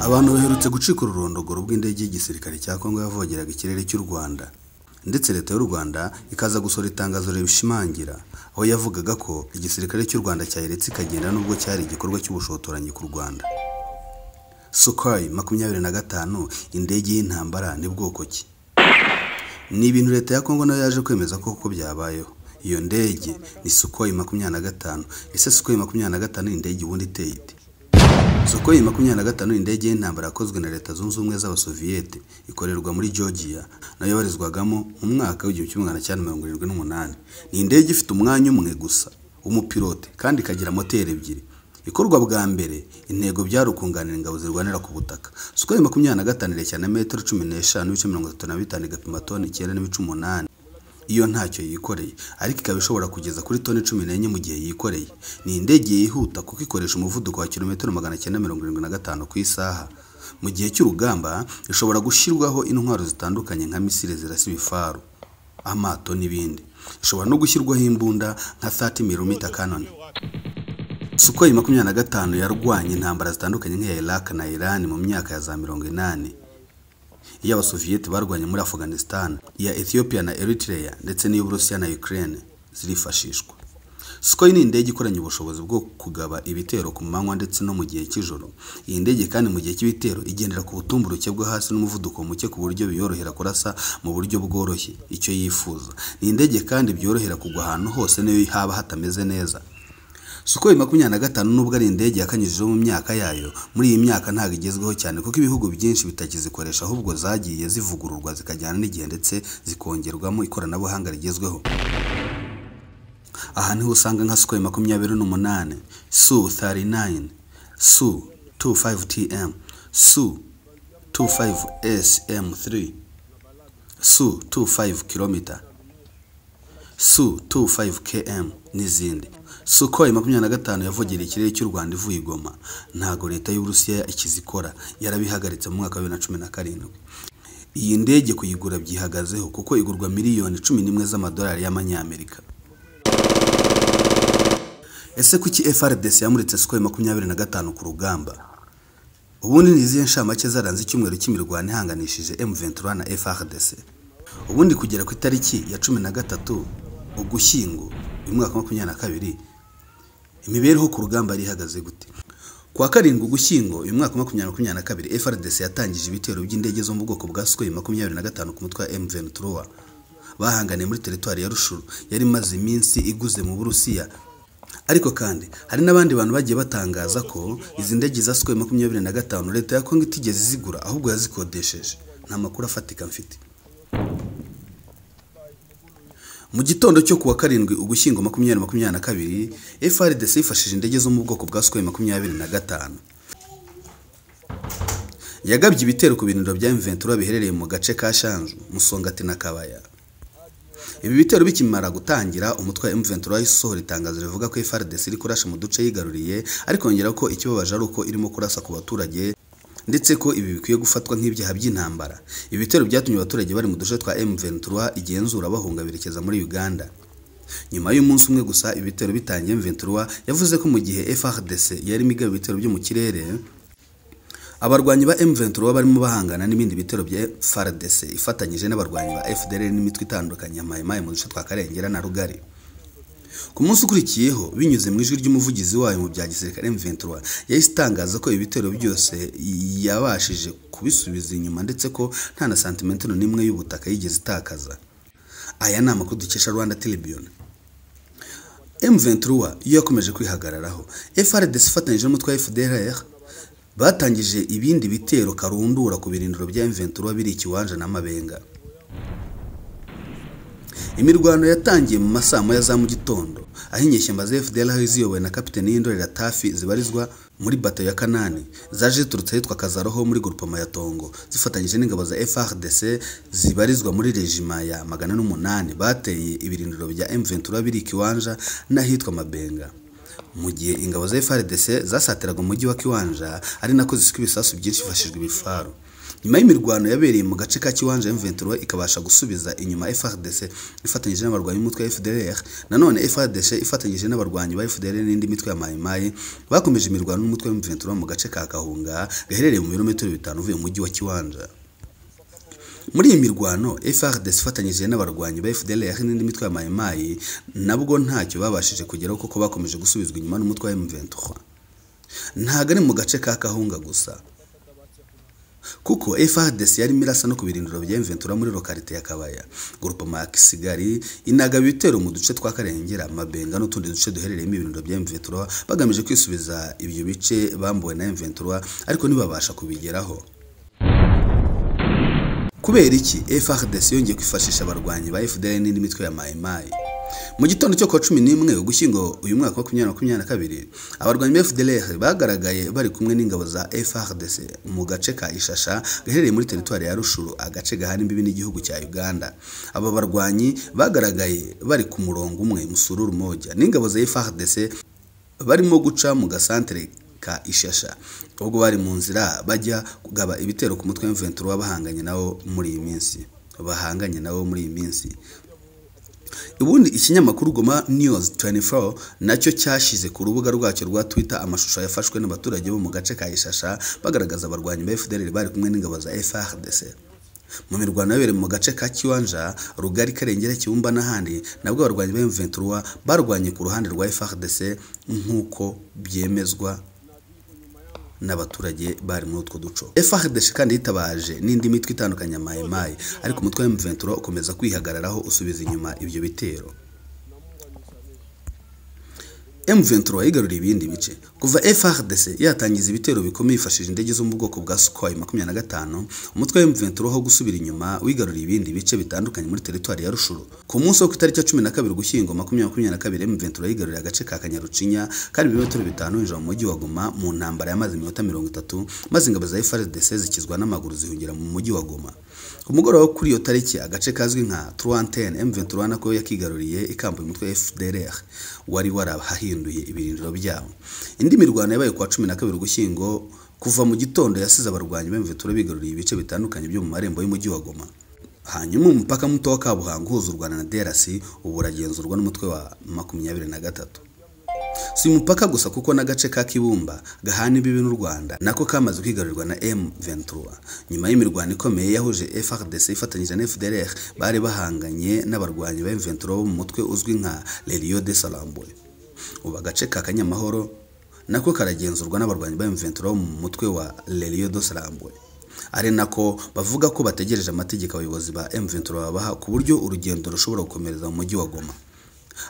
Abantu baherutse gucika ururondogoro bw'indege y'igisirikare cya Kongo yavogeraga ikirere cy'u Rwanda, ndetse leta y'u Rwanda ikaza gusohora itangazo ribishimangira, aho yavugaga ko igisirikare cy'u Rwanda cyayiretse ikagenda nubwo cyari igikorwa cy'ubushotoranyi ku Rwanda. Sukhoi 25 indege y'intambara ni bwoko ki? Ni ibintu leta ya Kongo nayo yaje kwemeza ko koko byabayeho. Iyo ndege ni Sukhoi 25. Ese Sukhoi 25 ni indege ubundi iteye ite? Sukhoi 25 ni indege y'intambara yakozwe na Leta Zunze Ubumwe z'Abasoviyete, ikorerwa muri Georgia, nayo yabarizwagamo mu mwaka w'1978. Ni indege ifite umwanya umwe gusa w'umupilote kandi ikagira moteri ebyiri. Ikorwa bwa mbere, intego byari ukunganira ingabo zirwanira ku butaka. Sukhoi 25 ireshya na metero 15.35, igapima toni 9.8 iyo ntacyo yikoreye, ariko ikaba ishobora kugeza kuri toni 14 mu gihe yikoreye. Ni indege yihuta kuko ikoresha umuvuduko wa kilometero 975 ku isaha. Mu gihe cy'urugamba ishobora gushyirwaho intwaro zitandukanye nka misile zirasa ibifaru, amato n'ibindi. Ishobora no gushyirwaho imbunda nka 30 mm cannon. Sukhoi 25 yarwanye intambara zitandukanye nk'iya Iraq na Iran mu myaka ya za 80. Iyo Abasoviyeti barwanye muri Afghanistan, iya Ethiopia na Eritrea ndetse n'iy'Uburusiya na Ukraine zirifashishwa. Sukhoi ni indege ikoranye ubushobozi bwo kugaba ibitero ku manywa ndetse no mu gihe cy'ijoro. Iyi ndege kandi mu gihe cy'ibitero igendera ku butumburuke bwo hasi n'umuvuduko muke ku buryo biyorohera kurasa mu buryo bworoshye icyo yifuza. Ni indege kandi byorohera kugwa ahantu hose niyo haba hatameze neza. Sukhoi 25 nubwo ari indege yakanyujijeho mu myaka yayo, muri iyi myaka ntabwo igezweho cyane kuko ibihugu byinshi bitakizikoresha, ahubwo zagiye zivugururwa zikajyana n'igihe ndetse zikongerwamo ikoranabuhanga rigezweho. Aha niho usanga nka Sukhoi 28, Su 39, Su 25 TM, Su 25 SM3, Su 25 km, Su 25 KM n'izindi. Sukhoi 25 yavogereye ikirere cy'u Rwanda ivuye i Goma. Ntago leta y'Uburusiya ikizikora, yarabihagaritse mu mwaka wa 2017. Iyi ndege kuyigura byihagazeho kuko igurwa miliyoni 11 z'amadolari y'amanyamerika. Ese kuki FARDC yamuritse Sukhoi 25 ku rugamba? Ubundi ni izihe nshamake zaranze icyumweru cy'imirwano ihanganishije M23 na FARDC? Ubundi kugera ku itariki ya 13 Ugushyingo uyu mwaka wa 2022, imibereho ku rugamba yari ihagaze gute? Ku wa 7 Ugushyingo uyu mwaka wa 2022, FARDC yatangije ibitero by'indege zo mu bwoko bwa Sukhoi 25 ku mutwe wa M23 bahanganiye muri teritwari ya Rushuru yari imaze iminsi iguze mu Burusiya. Ariko kandi hari n'abandi bantu bagiye batangaza ko izi ndege za Sukhoi 25 leta ya Kongo itigeze izigura ahubwo yazikodesheje. Nta makuru afatika mfite. Mu gitondo cyo kuwa 7 Ugushyingo 2022, FARDC yifashishije indege zo mu bwoko bwa Sukhoi 25. Yagabye ibitero ku birindiro bya M23 biherereye mu gace ka Shanju, Musongati na Kabaya. Ibi bitero bikimara gutangira, umutwe wa M23 wahise usohora itangazo rivuga ko FARDC iri kurasha mu duce yigaruriye, ariko yongera ko ikibabaje ari uko irimo kurasa ku baturage ndetse ko ibi bikwiye gufatwa nk'ibyaha by'intambara. Ibi bitero byatumye abaturage bari mu duce twa M23 igenzura bahunga berekeza muri Uganda. Nyuma y'umunsi umwe gusa ibitero bitangiye, M23 yavuze ko mu gihe FARDC yarimo igaba ibitero byo mu kirere, abarwanyi ba M23 barimo bahangana n'ibindi bitero bya FARDC ifatanyije n'abarwanyi ba FDLR n'imitwe itandukanye ya Mai Mai mu duce twa Karengera na Rugari. Ku munsi ukurikiyeho, binyuze mu ijwi ry'umuvugizi wayo mu bya gisirikare, M23 yahise itangaza ko ibitero byose yabashije kubisubiza inyuma ndetse ko nta na santimetero n'imwe y'ubutaka yigeze itakaza. Aya ni amakuru dukesha Rwanda Tribune. M23 iyo yakomeje kwihagararaho. FARDC ifatanyije n'umutwe wa FDLR batangije ibindi bitero karundura ku birindiro bya M23 biri Ikiwanja na Mabenga. Imirwano yatangiye mu masaa moya za mu gitondo, aho inyeshyamba za FDLR ziyobowe na kapiteni y'Indorera Tafi zibarizwa muri bato ya Kanani zaje ziturutse ahitwa Kazaroho muri grupama ya Tongo, zifatanyije n'ingabo za FARDC zibarizwa muri rejima ya 408, bateye ibirindiro bya M23 biri Kiwanja n'ahitwa Mabenga. Mu gihe ingabo za FARDC zasatiraga umujyi wa Kiwanja, ari nako zisuka ibisasu byinshi hifashishijwe ibifaru. Nyuma y'imirwano yabereye mu gace ka Kiwanja, M23 ikabasha gusubiza inyuma FARDC ifatanyije n'abarwanyi b'umutwe wa FDLR. Nanone FARDC ifatanyije n'abarwanyi ba FDLR n'indi mitwe ya Maimai bakomeje imirwano n'umutwe wa M23 mu gace ka Kahunga gaherereye mu birometero 5 uvuye mu mujyi wa Kiwanja. Muri iyi mirwano FARDC ifatanyije n'abarwanyi ba FDLR n'indi mitwe ya Maimai nabwo ntacyo babashije kugeraho kuko bakomeje gusubizwa inyuma n'umutwe wa M23. Ntago ari mu gace ka Kahunga gusa, kuko FARDC yarimo irasa no ku birindiro bya M23 muri lokalite ya Kabaya, groupement ya Kisigari, inagaba ibitero mu duce twa Karengera, Mabenga n'utundi duce duherereyemo ibirindiro bya M23 bagamije kwisubiza ibyo bice bambuwe na M23, ariko ntibabasha kubigeraho. Kubera iki FARDC yongeye kwifashisha abarwanyi ba FDLR n'indi mitwe ya Maimai? Mu gitondo cyo kuwa 11 Ugushyingo uyu mwaka wa 2022, abarwanyi ba FDLR bagaragaye bari kumwe n'ingabo za FARDC mu gace ka Ishasha gaherereye muri teritwari ya Rushuru, agace gahana imbibi n'igihugu cya Uganda. Aba barwanyi bagaragaye bari ku murongo umwe musururu moja n'ingabo za FARDC barimo guca mu gasantere ka Ishasha, ubwo bari mu nzira bajya kugaba ibitero ku mutwe wa M23 bahanganye nawo muri iyi minsi. Ubundi ikinyamakuru Goma News 24 nacyo cyashize ku rubuga rwacyo rwa Twitter amashusho yafashwe n'abaturage bo mu gace ka Ishasha bagaragaza abarwanyi ba FDLR bari kumwe n'ingabo za FARDC. Mu mirwano yabereye mu gace ka Kiwanja, Rugari, Karengera, Kibumba n'ahandi, nabwo abarwanyi ba M23 barwanye ku ruhande rwa FARDC nk'uko byemezwa n'abaturage bari muri utwo duco. FARDC kandi yitabaje n'indi mitwe itandukanye ya Maimai, ariko umutwe wa M23 ukomeza kwihagararaho usubiza inyuma ibyo bitero. M23 yigaruriye ibindi bice. Kuva FARDC yatangiza ibitero bikomeye yifashishije indege zo mu bwoko bwa Sukhoi 25, umutwe wa M23 aho gusubira inyuma wigaruriye ibindi bice bitandukanye muri teritwari ya Rushuru. Ku munsi wo ku itariki ya 12 Ugushyingo 2022, M23 yigaruriye agace ka Kanyarucinya kandi ibirometero 5 winjira mu mujyi wa Goma mu ntambara yamaze iminota 30, maze ingabo za FARDC zikizwa n'amaguru zihungira mu mujyi wa Goma. Ku mugoroba kuri iyo tariki, agace kazwi nka Truanten M23 nako yakigaruriye ikambuye umutwe wa FDLR wari warahahinduye ibirindiro byabo. Indi mirwano yabaye kwa 12 Ugushyingo kuva mu gitondo yasize abarwanyi ba M23 bigaruriye ibice bitandukanye byo mu marembo y'umujyi wa Goma. Hanyuma umupaka muto wa Kabuhanga uhuza u Rwanda na DRC ubu uragenzurwa n'umutwe wa 23. Si umupaka gusa kuko n'agace ka Kibumba gahana imbibi n'u Rwanda nako kamaze kwigarurirwa na M23. Nyuma y'imirwano ikomeye yahuje FARDC ifatanyije na FDLR bari bahanganye n'abarwanyi ba M23 bo mu mutwe uzwi nka Lelio de Salambwe. Ubu agace ka Kanyamahoro nako karagenzurwa n'abarwanyi ba M23 mu mutwe wa Lelio de Salambwe, ari nako bavuga ko bategereje amategeko abayobozi ba M23 babaha ku buryo urugendo rushobora gukomereza mu mujyi wa Goma.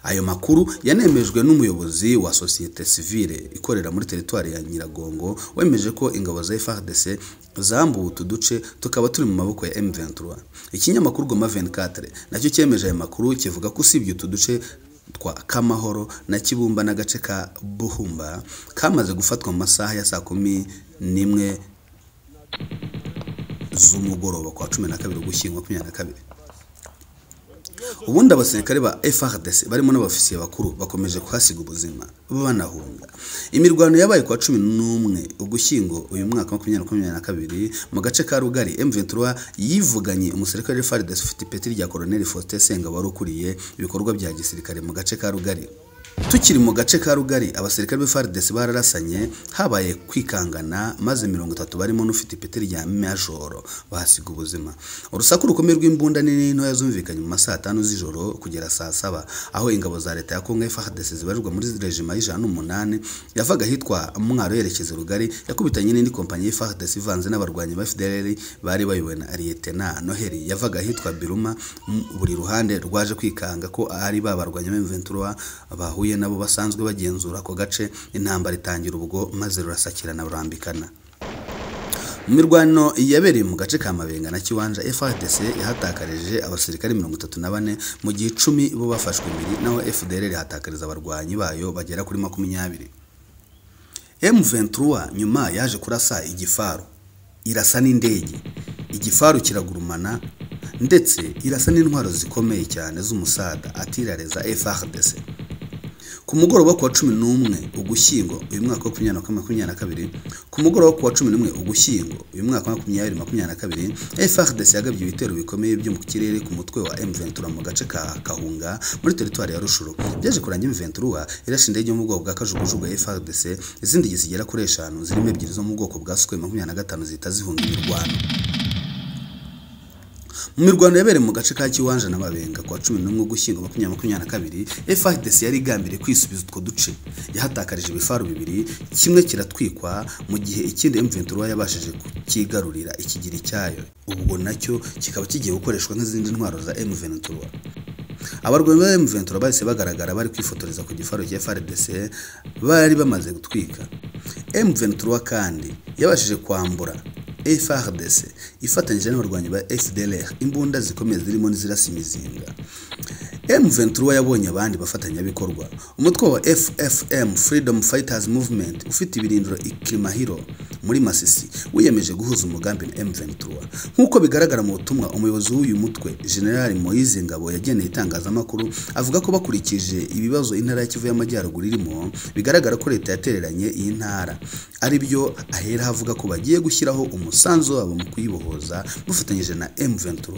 Ayo makuru yanemejwe n'umuyobozi wa societe civile ikorera muri teritwari ya Nyiragongo, wemeje ko ingabo za FARDC zambuwe utu duce tukaba turi mu maboko ya M23. Ikinyamakuru Goma 24 nacyo cyemeje ayo makuru, kivuga ko usibye utu duce twa Kamahoro na Kibumba n'agace ka Buhumba kamaze gufatwa mu masaha ya saa 11 z'umugoroba kwa 12 Ugushyingo 2022. Ubundi abasirikare ba FARDC barimo n'abafisiye bakuru bakomeje kuhasiga ubuzima banahunga. Imirwano yabaye kwa 11 Ugushyingo uyu mwaka wa 2022 mu gace ka Rugari, M23 yivuganye umusirikare wa FARDC ufite ipeti rya Colonel Faustin Senga wari ukuriye ibikorwa bya gisirikare mu gace ka Rugari. Tukiri mu gace ka Rugari, abasirikare ba FARDC bararasanye, habaye kwikangana maze 30 barimo n'ufite ipeti rya majoro bahasiga ubuzima. Urusaku rukomeye rw'imbunda nini ntoya zumvikanye mu masaha 5 z'ijoro kugera saa 7, aho ingabo za leta ya Kongo FARDC zibarirwa muri regima y'108 yavaga hitwa Mwaro yerekeza Rugari yakubitanye n'indi kompanyi ya FARDC ivanze n'abarwanyi ba FDLR bari bayobowe na Lieutenant Noheli yavaga hitwa Biruma. Buri ruhande rwaje kwikanga ko ari babarwanyi ba M23 bahuye nabo basanzwe bagenzura ako gace. Intambara itangira ubwo maze rurasakirana rurambikana. Mu mirwano yabereye mu gace ka Mabenga na Kiwanja, FARDC yahatakarije abasirikare 34 mu gihe 10 bo bafashwe impiri, naho FDLR ihatakariza abarwanyi bayo bagera kuri 20. M23 nyuma yaje kurasa igifaru, irasa n'indege, igifaru kiragurumana ndetse irasa n'intwaro zikomeye cyane z'umusada atirareza FARDC. Ku mugoroba ku wa 11 Ugushyingo uyu mwaka wa 2022, ku mugoroba ku wa 11 Ugushyingo uyu mwaka wa 2022, FARDC yagabye ibitero bikomeye byo mu kirere ku mutwe wa M23 mu gace ka Kahunga muri teritwari ya Rushuru. Byaje kurangira M23 irashe indege yo mu bwoko bwa kajugujugu ya FARDC, izindi zigera kuri 5 zirimo 2 zo mu bwoko bwa Sukhoi 25 zihita zihunga imirwano. Mu mirwano yabereye mu gace ka Kiwanja na Mabenga ku wa 11 Ugushyingo 2022, FARDC yari igambiriye kwisubiza utwo duce. Yahatakarije ibifaru 2, kimwe kiratwikwa mu gihe ikindi M23 yabashije kukigarurira ikigira icyayo, ubwo nacyo kikaba kigiye gukoreshwa nk'izindi ntwaro za M23. Abarwanyi ba M23 bahise bagaragara bari kwifotoreza ku gifaru cya FARDC bari bamaze gutwika. M23 kandi yabashije kwambura FARDC ifatanyije n'abarwanyi ba FDLR imbunda zikomeye zirimo n'izirasa imizinga. M23 yabonye abandi bafatanyabikorwa. Umutwe wa FFM Freedom Fighters Movement ufite ibirindiro i Kilimahiro muri Masisi wiyemeje guhuza umugambi na M23. Nk'uko bigaragara mu butumwa umuyobozi w'uyu mutwe General Moise Ngabo yageneye itangazamakuru, avuga ko bakurikije ibibazo intara ya Kivu y'Amajyaruguru irimo, bigaragara ko leta yatereranye iyi ntara. Ari byo ahera avuga ko bagiye gushyiraho umusanzu wabo mu kuyibohoza bafatanyije na M23.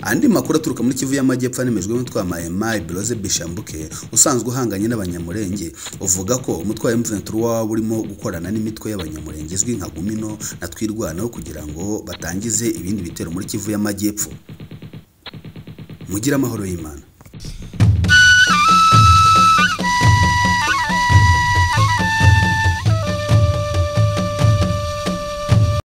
Andi makuru aturuka muri Kivu y'Amajyepfo anemejwe n'umutwe wa Maimai Biroze Bishambuke usanzwe uhanganye n'Abanyamurenge, uvuga ko umutwe wa M23 waba urimo gukorana n'imitwe y'Abanyamurenge izwi nka Gumino na Twirwanaho kugira ngo batangize ibindi bitero muri Kivu y'Amajyepfo. Mugire amahoro y'Imana.